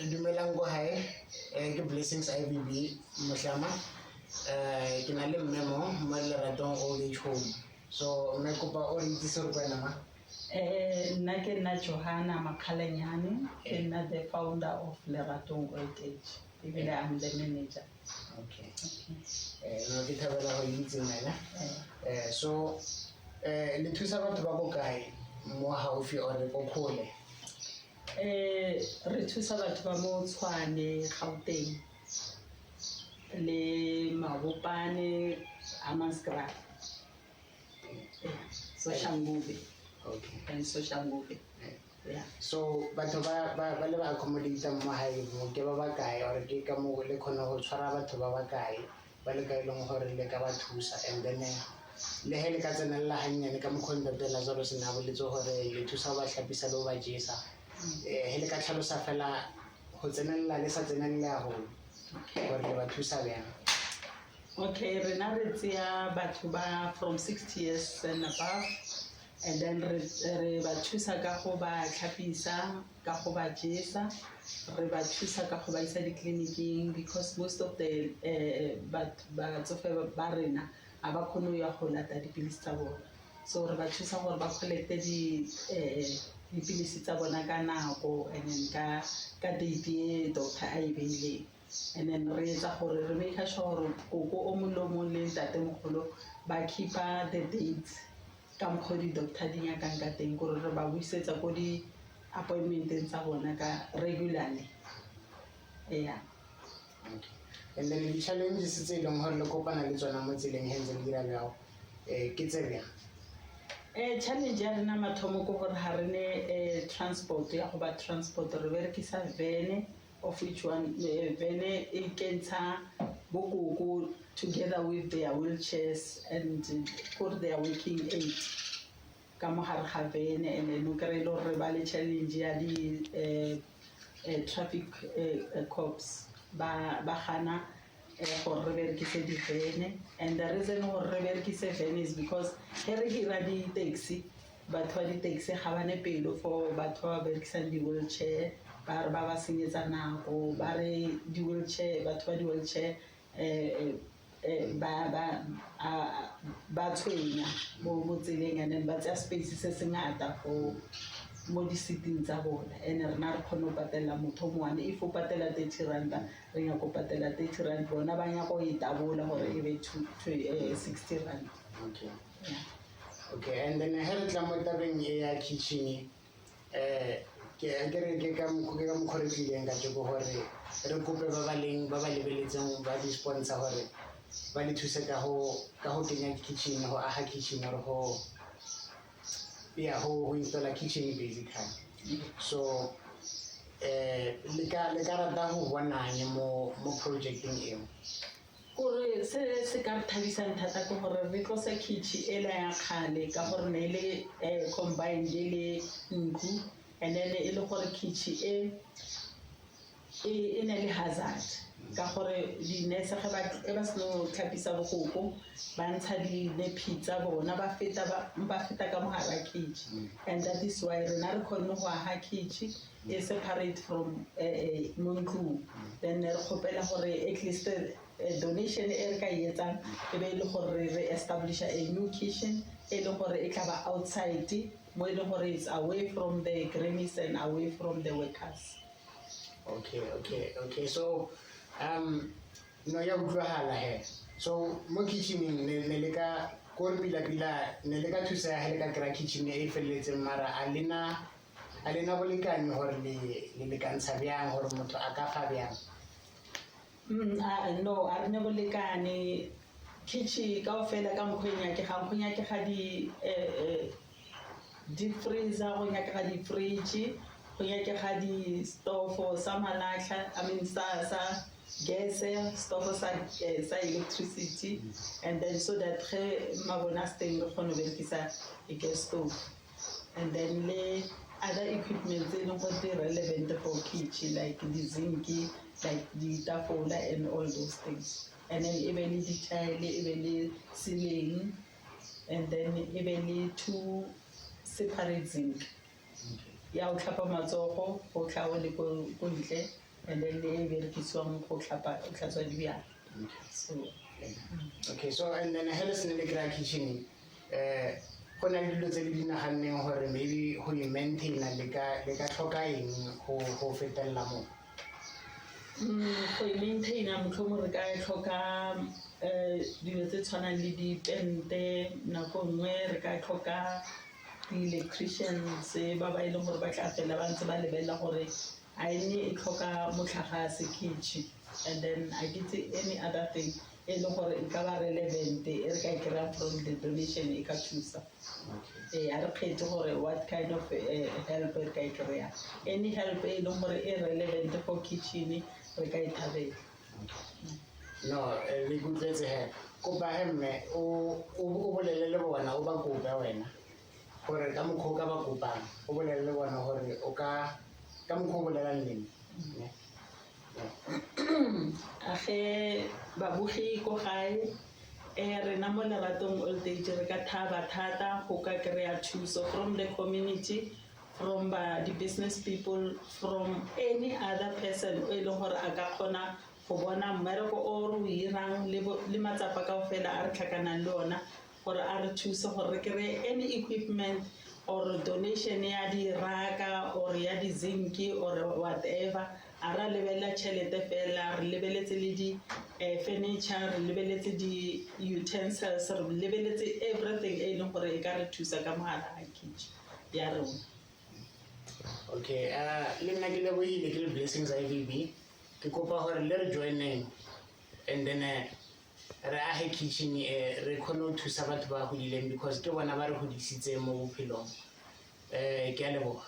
Dumelang ko gae, ke Blessings IVB Motlama. Ke na le mme mo Leratong Old Age Home. So mme, kopa o re itsise gore ko wena ma. Nna ke nna Johanna Makgalanyane, ke nna the founder of Leratong Old Age, ebile I'm the manager. Okay. No, ke thabela go itse nna. So le thusa batho ba ko kae, mo gaufi or ko kgole? Re thusa batho ba mo Tshwane, Gauteng le Mabopane, Hammanskraal. Soshanguve. And Soshanguve. Yeah. So batho ba le ba accommodate mo gae mo ke ba ba kae, or ke ka mo le kgone go tshwara batho ba ba kae ba le ka e leng gore le ka ba thusa? And then le he le ka tsenelela gannyane ka mokgwa ntate Lazarus ne a boletse gore le thusa go ba tlhapisa le go ba jesa, he le ka tlhalosa fela go tsenelela le sa tsenelele haholo gore le ba thusa bjang. Okay, rena re tseya batho ba from 60 years and above, and then re ba thusa ka go ba tlhapisa, ka go ba jesa, re ba thusa ka go ba isa ditleliniking, because most of the batsofe ba rena ga ba kgone go ya go lata dipilisi tsa bona. So re ba thusa gore ba collecte dipilisi tsa bona ka nako and then ka date e doctor a e beileng. And then re etsa gore re make sure gore koko o mongwe le o mongwe le ntatemogolo ba keepa the dates ka mokgwa o di-doctor di nyakang ka teng, gore re ba buisetsa ko di-appointmenteng tsa bona ka regularly, yeah. Okay. And then di-challenges tse e leng gore le kopana le tsona mo tseleng he ntse le dira bjao, ke tse bjang? Challenge ya rena mathomo ke gore ga re ne transport ya go ba transport. Re berekisa vene, of which one vene e kentsha bokoko together with their wheelchairs and put their working aid ka mo gare ga vene. And then o kry-e le gore re ba le challenge ya di traffic cops ba gana gore re berekise divene. And the reason gore re berekise vene is because ge re hira di-taxi, batho ba di-taxi ga ba ne pelo for batho ba ba berekisang di-wheelchair. Ba re ba ba senyetsa nako, ba re di-wheelchair, batho ba di-wheelchair ba tshwenya mo tseleng, and then ba tseya space se se ngata for mo di-seating tsa bona. And rena re kgone go patela motho o mongwe, if o patela 30 ranta, re nyaka go patela 30 rand, bona ba nyaka go e tabola gore e be 60 rand. Yeah. Okay, and then he re tla mo tabeng e ya kitchen, ke re ke ka mokgwa re tlileng ka tjeko gore re kope ba ba leng ba ba lebeletseng ba di-sponsor gore ba le thuse ka go kenya kitchen, go aga kitchen or go yeah go installa kitchen basically. So le ka rata go bonang mo projecteng eo? Kore se se ka re thabisang thata ke gore re tlose kitchen ela ya kgale, ka gore ne e le combined le ntlo, and then e le gore kitchen e ne le hazard, ka gore di-nurse ge ba seno tlhapisa bokoko, ba ntsha di-nappy tsa bona, ba feta ka mogara kitchen. And that is why rena re kgonne go aga kitchen e separate from mo ntlong. Then ne re kgopela gore at least donation e re ka e etsang e be e le gore re establisha a new kitchen e leng gore e tla ba outside, mo e leng gore it's away from the grannies and away from the workers. Okay, so no, ya utlwahala he. So mo kitcheneng ne le ka ko re pila-pila ne le ka thusa he le ka kry-a kitchen e felletseng, mara a lena bolekane gore le lekantsha bjang, gore motho a ka fa bjang? No, a re ne bolekane. Kitchen kaofela ka mokgwa e nyakegang, go nyakega di di-freezer, go nyakega di-fridge, go nyakega di-stofo sa malatlha, I mean sa gase, stofo sa electricity, and then so that ge mabone a se teng re kgone go berekisa di-gas stove, and then le other equipment tse e leng gore di relevant for kitchen, like di-zinc, like ditafola and all those things. And then e be le di-tile, e be le ceiling, and then e be le two separate zinc. Okay. Ya go tlhapa matsogo go tlha o le ko ntle, and then le e berekisiwang go tlhapa go tlhatswa dijana. So Okay, so and then he le sene le kry-a kitchen, go na le dilo tse le di naganneng gore maybe go e maintaina le ka tlhoka eng go fetelela mo? Go e maintaina, motlhomong re ka tlhoka dilo tse tshwanang le dipente. Nako nngwe re ka tlhoka di-electricians ba ba e leng gore ba tla fela ba ntse ba lebelela gore a e ne e tlhoka motlakase kitchen. And then a ke itse any other thing e leng gore e ka ba relevant e re ka e kry-ang from the donation e ka thusa. Ee, a re kgethe gore what kind of help re ka e kry-ang. Any help e leng gore e relevant for kitchen, re ka e thabela. No, le kutlwetse he. Kopa he mme o bolele le bona, o ba kope wena gore ka mokgwa o ka ba kopang, o bolele le bona gore o ka mokgwa o bolelang le nne. Age babugi ko gae, rena mo Leratong Old Age re ka thaba thata go ka kry-a thuso from the community, from ba di-business people, from any other person o e leng gore a ka kgona go bona mmereko o re o irang le matsapa kao fela a re tlhakanang le ona, gore a re thuse gore re kry-e any equipment or donation ya diraka or ya di-zinc or whatever. A ra lebelela tšhelete fela, re lebeletse le di furniture, re lebeletse di-utensils, re lebeletse everything e leng gore e ka re thusa ka mogare ga kitchen ya rona. Okay, le nna ke lebohile, ke le Blessings IVB. Ke kopa gore le re joineng and then re age kitchen e, re kgone go thusa batho ba godileng, because ke bona ba re godisitseng mo bophelong. Ke a leboga.